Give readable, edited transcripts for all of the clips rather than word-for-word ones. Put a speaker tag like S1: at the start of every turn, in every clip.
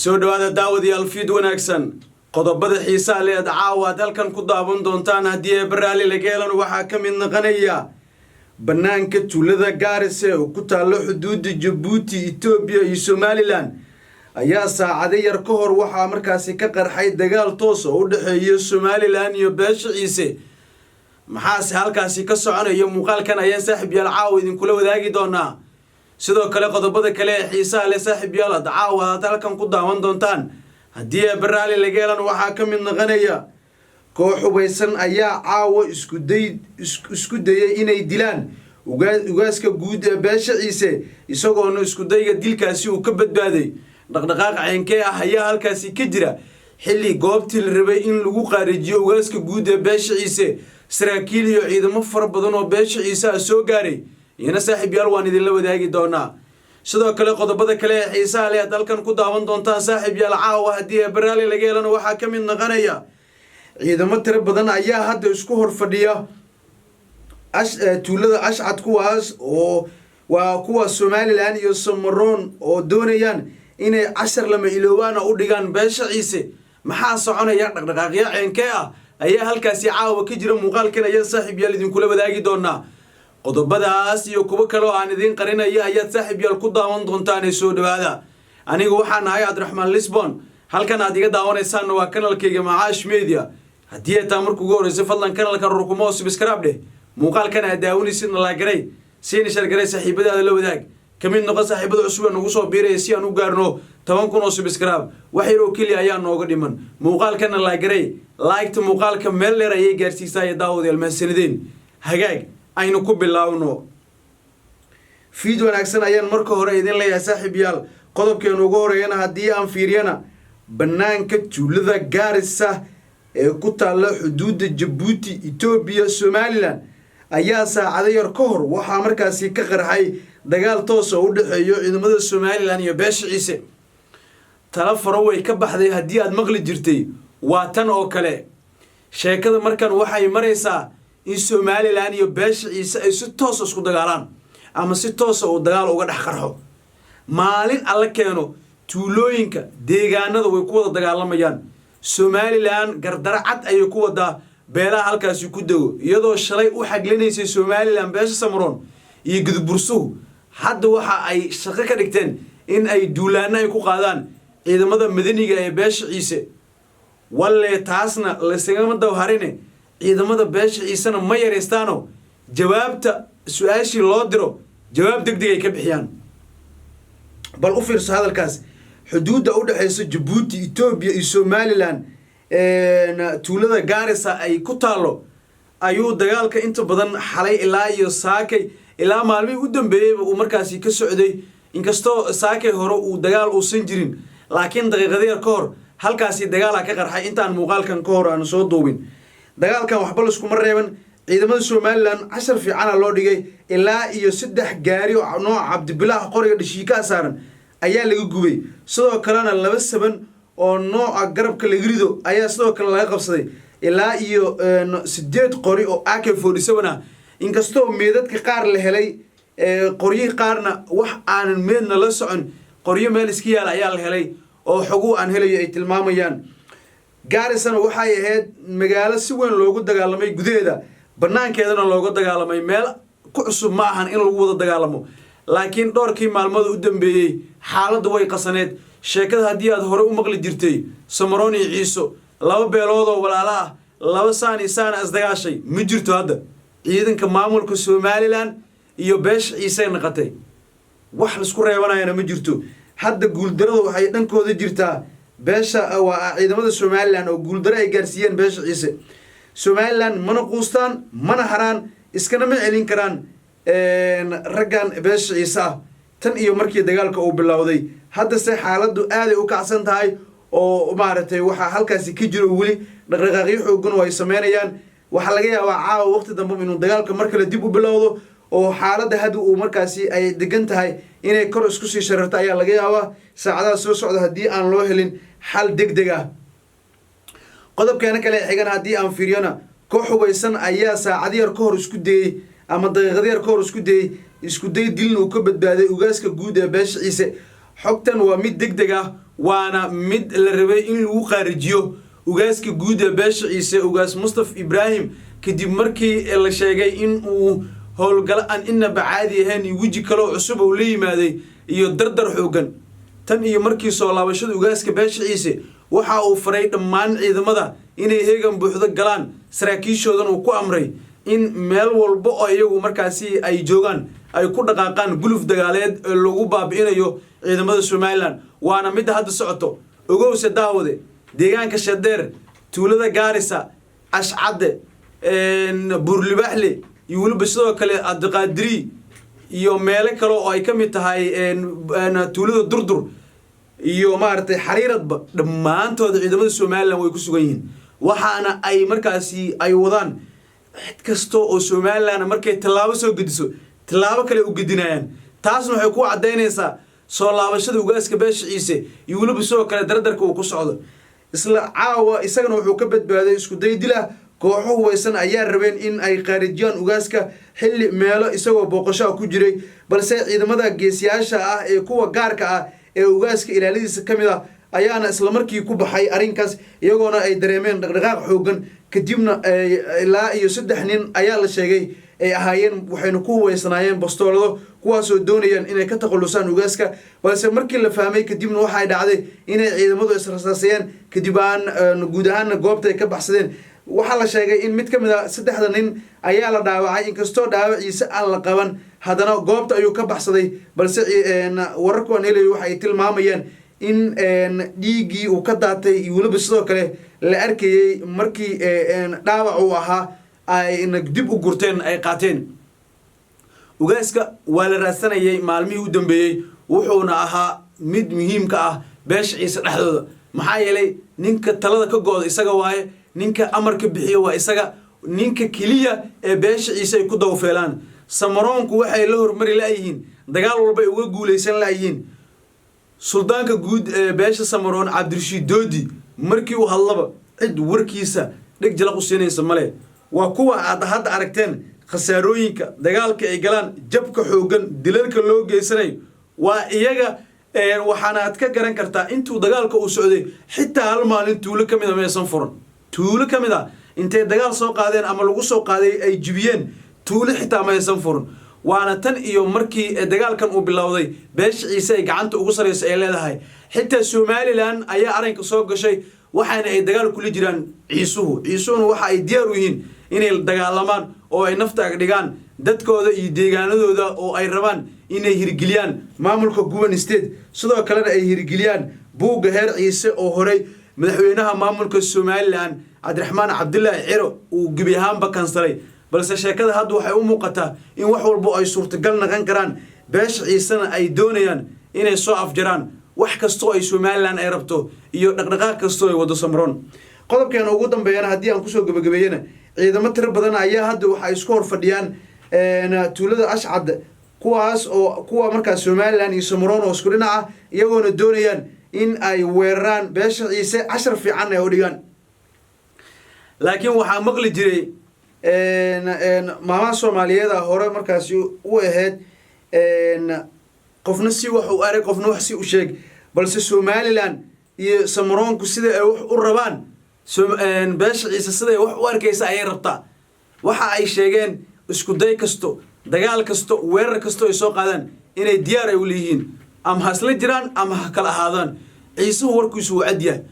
S1: Soo dhowaada, daawadayaal, fiid wanaagsan. Qodobada xiisaha leed caawa aad halkan ku daawan doontaan, haddii ee baraali laga helan, waxaa ka mid noqonaya bannaanka tuulada Gaarisa oo ku taallo xuduudda Jabuuti, Etoobiya iyo Somaliland ayaa saacado yar ka hor waxaa markaasi ka qarxay dagaal toos oo u dhexeeya Somaliland iyo beesha Ciise. Maxaase halkaasi ka soconaya? Muuqaalkan ayaan, saaxiib yaal, caawa idinkula wadaagi doonaa. Sidoo kale, qodobada kale ee xiisaha leh, saaxiib yaal, aad caawa aad halkan ku daawan doontaan, haddii ee baraali laga helan, waxaa ka mid noqonaya koox hubaysan ayaa caawa isku dayay inay dilaan ugaaska guud ee beesha Ciise, isagoona iskudayga dilkaasi uu ka badbaaday. Dhaqdhaqaaq ceenkee ah ayaa halkaasi ka jira, xilli goobtii la rabay in lagu qaarijiyo ugaaska guud ee beesha Ciise saraakiil iyo ciidamo fara badan oo beesha Ciise ah soo gaaray? Iyana, saaxiib yaal, waan idinla wadaagi doonaa. Sidoo kale, qodobada kale ee xiisaha leh aad halkan ku daawan doontaan, saaxiib yaal, caawa haddii ee baraali laga helana, waxaa ka mid noqonaya ciidamo tiro badan ayaa hadda isku hor fadhiya tuulada Ashcad, kuwaas oo waa kuwa Somaliland iyo Samaroon oo doonayaan inay cashar lama iloobaana u dhigaan beesha Ciise. Maxaa soconaya? Dhaqdhaqaaqyo ceenkee ah ayaa halkaasi caawa ka jira? Muuqaalkan ayaan, saaxiib yaal, idinkula wadaagi doonaa. Qodobadaas iyo kuwo kale oo aan idiin qarinaya ayaad, saaxiib yaal, ku daawan doontaan. Soo dhawaada. Anigu waxaan ahay Cabdiraxmaan Lisbon, halkan aad iga daawanaysaanna waa kanalkayga Macaash Media. Haddii ay taa marka ugu horeysa, fadlan kanalka rukumo oo subscribe dheh. Muuqaalkan aad daawanaysidna like garay, siina share garay, saaxiibadaada la wadaag. Ka mid noqon saaxiibada cusub ee nagu soo biiraya si aan u gaarno 10,000 oo subscribe. Wax yar oo keliya ayaa nooga dhiman. Muuqaalkana like garay, like-ta muuqaalka meel dheer ayay gaarsiisaa. Iyo daawadayaal, mahadsanideen. Hagaag, aynu ku bilaawno. Fiid wanaagsan ayaan marka hore idin leeyahay, saaxiib yaal. Qodobkeenu ugu horeeyana haddii aan fiiriyana, bannaanka tuulada Gaarisa ee ku taalla xuduudda Jabuuti, Etoobiya, Somaliland ayaa saacado yar ka hor waxaa markaasi ka qarxay dagaal toos oo u dhexeeyo ciidamada Somaliland iyo beesha Ciise. Tala faro way ka baxday haddii aad maqli jirtay, waa tan oo kale. Sheekada markan waxay maraysaa in Somaliland iyo beesha Ciise ay si toosa isku dagaalaan ama si toosa uu dagaal uga dhex qarxo. Maalin alla keeno, tuulooyinka deegaanada way ku wada dagaalamayaan. Somaliland gardaro cad ayay ku wadaa beelaha halkaasi ku dego. Iyadoo shalay u xaglinaysay Somaliland beesha Samaroon iyo Gudbursuhu, hadda waxa ay shaqo ka dhigteen in ay duulaano ay ku qaadaan ciidamada madaniga ee beesha Ciise. Walle taasna laysagama dawharine, ciidamada beesha Ciisena ma yaraystaano. Jawaabta su-aashii loo diro jawaab deg deg ay ka bixiyaan. Bal u fiirso hadalkaas. Xuduudda u dhexeysa Jabuuti, Etoobiya iyo Somaliland, tuulada Gaarisa ay ku taallo, ayuu dagaalka inta badan xalay ilaa iyo saakay, ilaa maalmihii u dambeeyeyba uu markaasi ka socday. Inkastoo saakay hore uu dagaal uusan jirin, laakiin daqiiqada yar ka hor halkaasi dagaala ka qarxay intaan muuqaalkan ka hor aanu soo duubin. Dagaalkan waxba laskuma reeban. Ciidamada Somaliland cashar fiicana loo dhigay. Ilaa iyo saddex gaari oo nooca Cabdibilaah, qoriga dhashiikaa saaran, ayaa laga gubay. Sidoo kalena laba saban oo nooca garabka laga rido ayaa sidoo kale laga qabsaday, ilaa iyo sideed qori oo AK-47 ah. Inkastoo meedadka qaar la helay, qoryihii qaarna wax aanan meedna la socon, qoryo meel iska yaala ayaa la helay oo xoguhu aan helayo ay tilmaamayaan. Gaarisana waxay ahayd magaalo si weyn loogu dagaalamay gudaheeda, banaankeedana looga dagaalamay. Meel ku cusub ma ahan in lagu wada dagaalamo, laakiin dhowrkii maalmood u dambeeyey xaaladdu way qasaneed. Sheekada haddii aad hore u maqli jirtay, Samaroon iyo Ciiso, laba beeloodoo walaalo ah, laba saan iyo saana isdagaashay, ma jirto. Hadda ciidanka maamulka Somaliland iyo beesha Ciisey naqatay, wax laisku reebanayana ma jirto. Hadda guuldarada waxay dhankooda jirtaa, beesha waa ciidamada Somaliland oo guuldaro ay gaarsiiyeen beesha Ciise. Somaliland mana quustaan, mana haraan, iskana ma celin karaan raggan beesha Ciise ah tan iyo markii dagaalka uu bilowday. Haddase xaaladdu aaday u kacsan tahay oo maaragtay waxaa halkaasi ka jiro weli dhaqdhaqaaqyo xoogan oo ay sameynayaan. Waxaa laga yaabaa caawa waqti dambe inuu dagaalka mar kale dib u bilowdo, oo xaaladda hadda uu markaasi ay degan tahay inay kor isku sii shararto ayaa laga yaabaa saacadaha soo socda, haddii aan loo helin xal deg deg ah. Qodobkeena kale xigana haddii aan fiiriyona, koox hubaysan ayaa saacad yar ka hor isku dayey ama daqiiqad yar ka hor isku dayey isku day dilin uu ka badbaaday ugaaska guud ee beesha Ciise. Xogtan waa mid deg deg ah. Waana mid la rabay in lagu qaarijiyo ugaaska guud ee beesha Ciise, Ugaas Mustaf Ibraahim, kadib markii la sheegay in uu howlgalo aan inaba caadi ahayn iyo weji kaloo cusub uu la yimaaday iyo dardar xoogan. Tan iyo markii soo laabashada ugaaska beesha Ciise, waxa uu faray dhammaan ciidamada inay heegan buuxdo galaan, saraakiishoodan uu ku amray in meel walba oo iyagu markaasi ay joogaan ay ku dhaqaaqaan guluf dagaaleed ee lagu baabi'inayo ciidamada Somaliland. Waana midda hadda socoto. Ogowse daawade, deegaanka Shadeer, tuulada Gaarisa, Ashcadde, Buurlibaaxle iyo weliba sidoo kale Cabdiqaadiri iyo meelo kale oo ay ka mid tahay tuulada Durdur iyo maaragtay Xariiradba, dhammaantooda ciidamada Somaliland way ku sugan yihiin. Waxaana ay markaasi ay wadaan cid kasta oo Somaliland markay tallaabo soo gediso, tallaabo kale u gedinayaan. Taasna waxay ku caddaynaysaa soo laabashada ugaaska beesha Ciise iyo weliba sidoo kale dardarka uu ku socdo. Isla caawa isagana wuxuu ka badbaaday isku day dil ah. Kooxo hubaysan ayaa rabeen in ay khaarijiyaan ugaaska xilli meelo isagoo booqasho ku jiray, balse ciidamada geesiyaasha ah ee kuwa gaarka ah ee ugaaska ilaaladiisa ka mid ah ayaana islamarkii ku baxay arrinkaas, iyagoona ay dareemeen dhaqdhaqaaq xoogan. Kadibna ilaa iyo saddex nin ayaa la sheegay ay ahaayeen, waxayna ku huweysanaayeen bastoolado, kuwaasoo doonayaan inay ka takhalusaan ugaaska. Balse markii la fahmay kadibna waxay dhacday inay ciidamadu israsaasayeen, kadib aan guud ahaanna goobta ay ka baxsadeen. Waxaa la sheegay in mid ka mid a saddexda nin ayaa la dhaawacay. Inkastoo dhaawaciisa aan la qaban, haddana goobta ayuu ka baxsaday. Balse wararku aan helayo waxa ay tilmaamayaan in dhiiggii uu ka daatay iyo weliba sidoo kale la arkayey markii dhaawac uu ahaa ayna dib u gurteen ay qaateen. Ugaaska waa la raadsanayay maalmihii u dambeeyey, wuxuuna ahaa mid muhiimka ah beesha Ciise dhexdooda, maxaa yeelay ninka talada ka go-da isaga waaye, ninka amarka bixiyo waa isaga, ninka keliya ee beesha Ciise ay ku dawfeelaan. Samaroonku waxay la hormari la'yihiin, dagaal walba ay uga guulaysan la'yihiin, suldaanka guud ee beesha Samaroon, Cabdirashiid Doodi. Markii uu hadlaba cid warkiisa dheg jalaq u siinaysa male. Waa kuwa aad hadda aragteen khasaarooyinka dagaalka ay galaan, jabka xoogan, dilalka loo geysanayo waa iyaga. Waxaana aad ka garan kartaa intuu dagaalka uu socday xitaa hal maalin tuulo ka mid a maysan furan. Tuulo ka mid a intay dagaal soo qaadeen ama lagu soo qaaday ay jibiyeen, tuulo xitaa maysan furan. Waana tan iyo markii dagaalkan uu bilowday beesha Ciise ay gacanta ugu sarayso ay leedahay. Xitaa Somaliland ayaa arrinka soo gashay, waxaana ay dagaal kula jiraan Ciisuhu. Ciisuhuna waxa ay diyaar u yihiin inay dagaalamaan oo ay nafta ag dhigaan dadkooda iyo deegaanadooda, oo ay rabaan inay hirgeliyaan maamulka Guban State, sidoo kalena ay hirgeliyaan buugga heer Ciise oo horey madaxweynaha maamulka Somaliland, Cabdiraxmaan Cabdilaahi Ciro, uu gebi ahaanba kansalay. Balse sheekada hadda waxay u muuqataa in wax walbo ay suurtagal naqon karaan, beesha Ciisena ay doonayaan inay soo afjaraan wax kastoo ay Somaliland ay rabto iyo dhaqdhaqaaq kastoo ay wado Samroon. Qodobkeena ugu dambeeyana haddii aan kusoo gabagabeeyana, ciidamo tiro badan ayaa hadda waxay isku hor fadhiyaan tuulada Ashcad, kuwaas oo kuwa markaas Somaliland iyo Samaroon oo isku dhinac ah, iyagoona doonayaan in ay weeraraan beesha Ciise, cashar fiican ay u dhigaan. Laakiin waxaa maqli jiray maamaha Soomaaliyeed a hore markaasi u ahayd: "Qofna si wax u arag, qofna wax si u sheeg." Balse Somaliland iyo Samaroonku sida ay wax u rabaan, beesha Ciise siday wax u arkaysa ayay rabtaa. Waxa ay sheegeen isku day kasto, dagaal kasto, weerar kasto ay soo qaadaan inay diyaar ay u leeyihiin, ama ha isla jiraan ama ha kala ahaadaan. Ciisuhu warkiisu wuu cadyahay.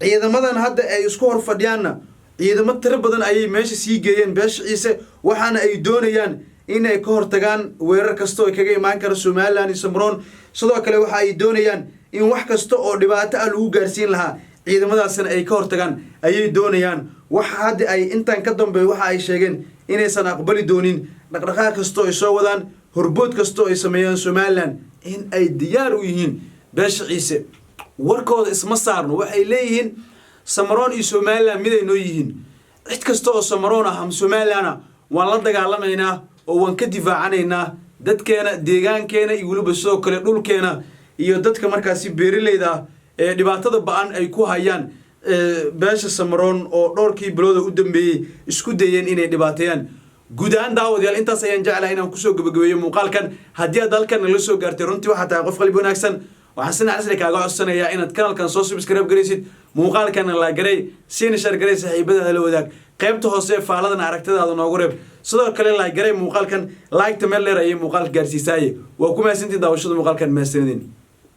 S1: Ciidamadan hadda ay isku hor fadhiyaanna ciidamo tiro badan ayay meesha sii geeyeen beesha Ciise, waxaana ay doonayaan inay ka hortagaan weerar kasta oo ay kaga imaan kara Somaliland iyo Samroon. Sidoo kale waxa ay doonayaan in wax kasta oo dhibaato ah lagu gaarsiin lahaa ciidamadaasna ay ka hortagaan ayay doonayaan. Waxa hadda ay intan ka dambeeya waxa ay sheegeen inaysan aqbali doonin dhaqdhaqaaq kastoo ay soo wadaan, horbood kastoo ay sameeyaan Somaliland, in ay diyaar u yihiin beesha Ciise. Warkooda isma saarno. Waxay leeyihiin Samaroon iyo Somaliland miday noo yihiin. Cid kasta oo Samaroon ah ama Somaliland ah waan la dagaalamaynaa oo waan ka difaacanaynaa dadkeena, deegaankeena iyo weliba sidoo kale dhulkeena iyo dadka markaasi beeraleyda ah ee dhibaatada ba-an ay ku hayaan beesha Samaroon oo dhowrkii bilooda u dambeeyey isku dayeen inay dhibaateeyaan. Guud ahaan daawadayaal, intaas ayaan jeclahay inaan kusoo gabagabeeyo muuqaalkan. Haddii aad halkan nala soo gaartay, runtii waxaa tahay qof qalbi wanaagsan. Waxaan si naxariis leh kaaga codsanayaa inaad kanalkan soo subscribe garaysid, muuqaalkana like garay, siina share garay, saaxiibadaada la wadaag. Qaybta hoose ee faaladana aragtidaada noogu reeb. Sidoo kale like garay muuqaalkan, like-ta meel dheer ayay muuqaalka gaarsiisaaye. Waa ku mahadsantiin daawashada muuqaalkan. Mahadsanidin.